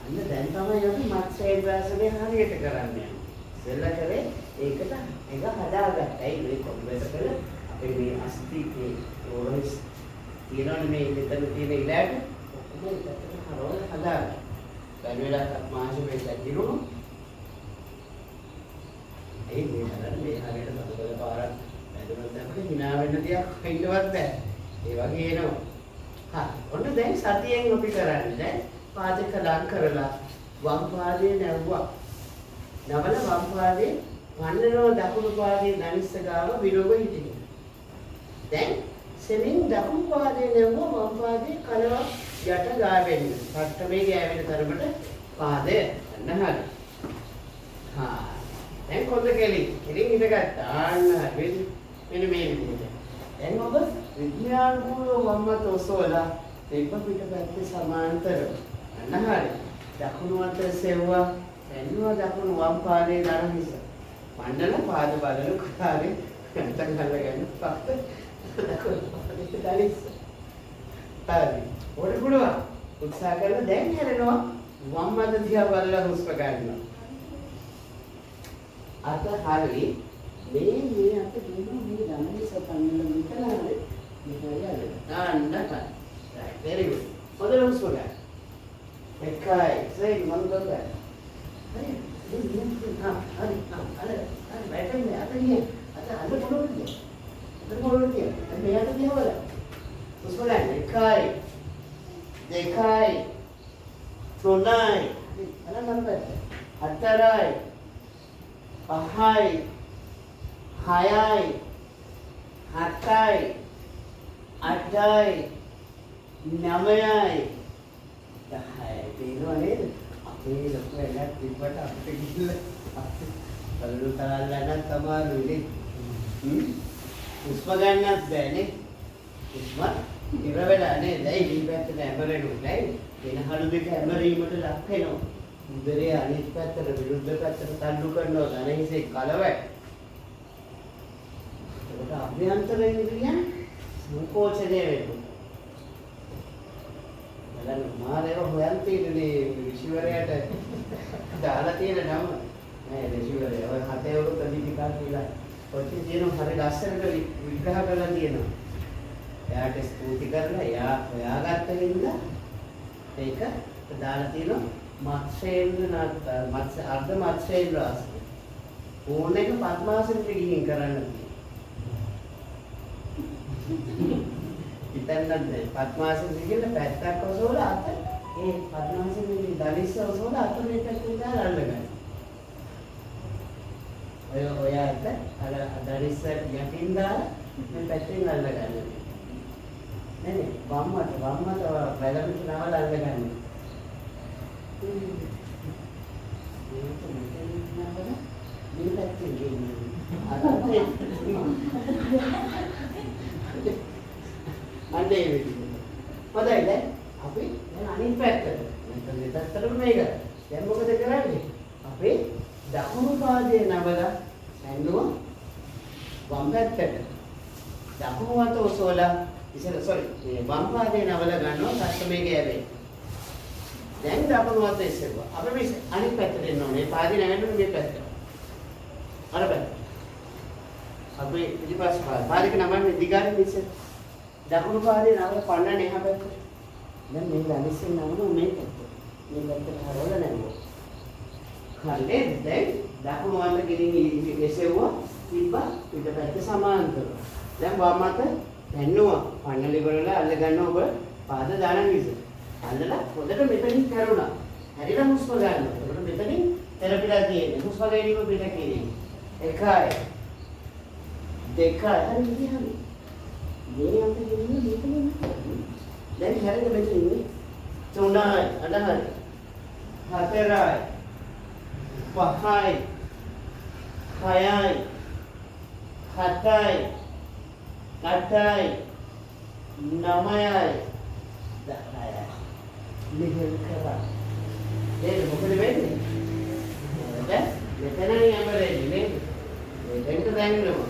අන්න දැන් තමයි අපි මත්ස්‍යේන්ද්‍රාසනය හරියට කරන්න යන්නේ. ඉස්සෙල්ලා කරේ ඒකට එක හදාගත්තා. ඒ මේ කොම්බෙට පෙළ අපේ මේ අස්ථි මේ ඕරස් තියෙනවනේ මේ මෙතන තියෙන ඉලයට ඔක්කොම ඒ පැත්තට හරවලා හදාගත්තා. බැරි වෙලාවක් මාංශ පේශියක් දිනුණු. ඒ මේ බලන්න මේ හරියට බදබද පාරක් වැදුනොත් අපිට හිනා වෙන්න දෙයක් ඉන්නවත් බෑ. ඒ වගේ එනවා. හරි. ඔන්න දැන් සතියෙන් අපි කරන්නේ. දැන් පාදක ලං කරලා වම් පාදයේ නැව්වා. නවල වම් පාදයේ පන්නනවා දකුණු පාදයේ දනිස්ස ගාව විලෝක හිටින්න. දැන් සෙමින් දකුණු පාදයේ නැව්වා වම් පාදයේ කලව යට ගාවෙන්න. පට්ටමේ ගෑවෙන තරමට පාදය අන්න හරි. හා දැන් කොන්ද කෙලින් කෙලින් ඉඳගත්තා. අන්න හරි. මෙන්න මේ විදිහට. දැන් ඔබ විද්‍යානුකූලව වම් අත ඔසවලා දෙප පිට පැත්තේ සමාන්තරව. අන්න හරි. දකුණු අත සෙව්වා. පැන්නුවා දකුණු වම් පාදයේ දන හිස. පන්නල පාද බලලු කාරේ නැත්තම් අල්ලගන්න පාද දකුණු පාදයේ දනිස්ස. හරි. ඔබට පුළුවන්. උත්සාහ කරලා දැන් හැරෙනවා වම් අත දිහා බලලා හුස්ම ගන්නවා. අත හරි මේ මේ අත ගෙනවා මේ දන හිස පන්නල මෙතන හරි මෙතන හරි අල්ලගන්න. අන්න හරි. Right, very good. හොඳට හුස්ම ගන්න. එකයි සයි මම දොරයි. හරි. හා හරි. හා අර අර වැටෙන්නේ අත ගියේ. අත අල්ල පොළොවට තියන්න. අත පොළොවට තියන්න. දැන් මේ අත දිහා බලන්න. හුස්ම ගන්න. එකයි දෙකයි තුනයි බලන්න අර පැත්ත. හතරයි පහයි හයයි හතයි අටයි නවයයි 10යි. තේරෙනව නේද? අපේ ලොකු ඇඟක් තිබ්බට අපිට ගිහිල්ලා අපිට බලලු තරල්ලන්නත් අමාරුයි නේ. හ්ම් හුස්ම ගන්නත් බෑනේ. හුස්ම ඉර වෙලා නේද? ඇයි මේ පැත්තට ඇඹරෙනුත් ඇයි? වෙනහළු දෙක ඇඹරීමට ලක් වෙනවා. උදරයේ අනිත් පැත්තට විරුද්ධ පැත්තට තල්ලු කරනවා ධන හිසේ කලවැක්. එතකොට අභ්‍යන්තර ඉන්ද්‍රියන් සංකෝචනය වෙනවා. බලන්න මාරේව හොයන් තියෙන්නේ ඍෂිවරයාට දාලා තියෙන නම. නෑ ඍෂිවරයා ඔය හතේ වරු ප්‍රදීපිකා කියලා පොතේ තියෙන හරි ලස්සනට විග්‍රහ කරලා තියෙනවා. එයාට ස්තුති කරලා එයා හොයාගත්ත හින්දා ඒක දාලා තියෙනවා මත්ස්‍යේන්ද්‍ර මත්ස්‍ය අර්ධ මත්ස්‍යේන්ද්‍ර ආසන. ඕන එක පద్මාසනෙට ගිහින් කරන්න තියෙනවා. හිතන්නත් බැහැ. පద్මාසනෙට ගිහිල්ලා පැත්තක් ඔසවලා අත ඒ පద్මාසනේ දනිස්ස ඔසවලා අත මේ පැත්තෙන් දාලා අල්ලගන්න. ඔය ඔය අත අර දනිස්ස යටින් දාලා මේ පැත්තෙන් අල්ලගන්න. නෑ නෑ වම් අත වැලමිට නවලා අල්ලගන්න. මේක මෙතන නවලා මේ පැත්තෙන් ගෙන්නේ. අර අතේ අන්න ඒ විදිහට. හොඳයි දැන් අපි දැන් අනිත් පැත්තට. නැත්නම් මේ පැත්තටම මේක. දැන් මොකද කරන්නේ? අපේ දකුණු පාදයේ නවලා පැන්නුවා වම් පැත්තට. දකුණු අත ඔසවලා ඉතින් සෝරි මේ වම් පාදයේ නවලා ගන්නවා කස්ටමර් ගෑවේ. දැන් දකුණු අත ඉස්සෙල්ලා. අපි මේ අනිත් පැත්තට එන්න ඕනේ. මේ පාදේ නැවෙන්න මේ පැත්තට. අර පැත්ත. අපි පිටිපස්ස පාද. පාදයක නමන්නේ දිගාරින් ඉස්සෙල්. දකුණු පාදයේ නවල පන්නන එහා පැත්තට. දැන් මේ දනිස්සෙන් නවන මේ පැත්තට. මේ පැත්තට හරවලා නැවුවා. හරි නේද? දැන් දකුණු අත ගෙනින් එසෙව්වා තිබ්බා පිටපැත්ත සමාන්තරව. දැන් වම් අත පැන්නුවා. පන්නල ඉවරලා අල්ල ගන්න ඔබ පාද දානන් ඉස. අල්ලලා හොඳට මෙතනින් හැරුණා. හැරිලා හුස්ම ගන්නවා. එතකොට මෙතනින් තෙරපිලා තියෙන්නේ. හුස්ම ගැනීම පිට කිරීම. එකයි දෙකයි හරි විදිහම. මේ අත ගෙනින් මෙතනින් දැන් හැරෙන්න මෙතනින් තුනයි අඬ හරි හතරයි පහයි හයයි හතයි අටයි නවයයි 10යි. මෙහෙම කරා. නේද මොකද වෙන්නේ? දැන් මෙතනනේ ඇඹරෙන්නේ නේද? මෙතෙන්ට දැනෙනවා.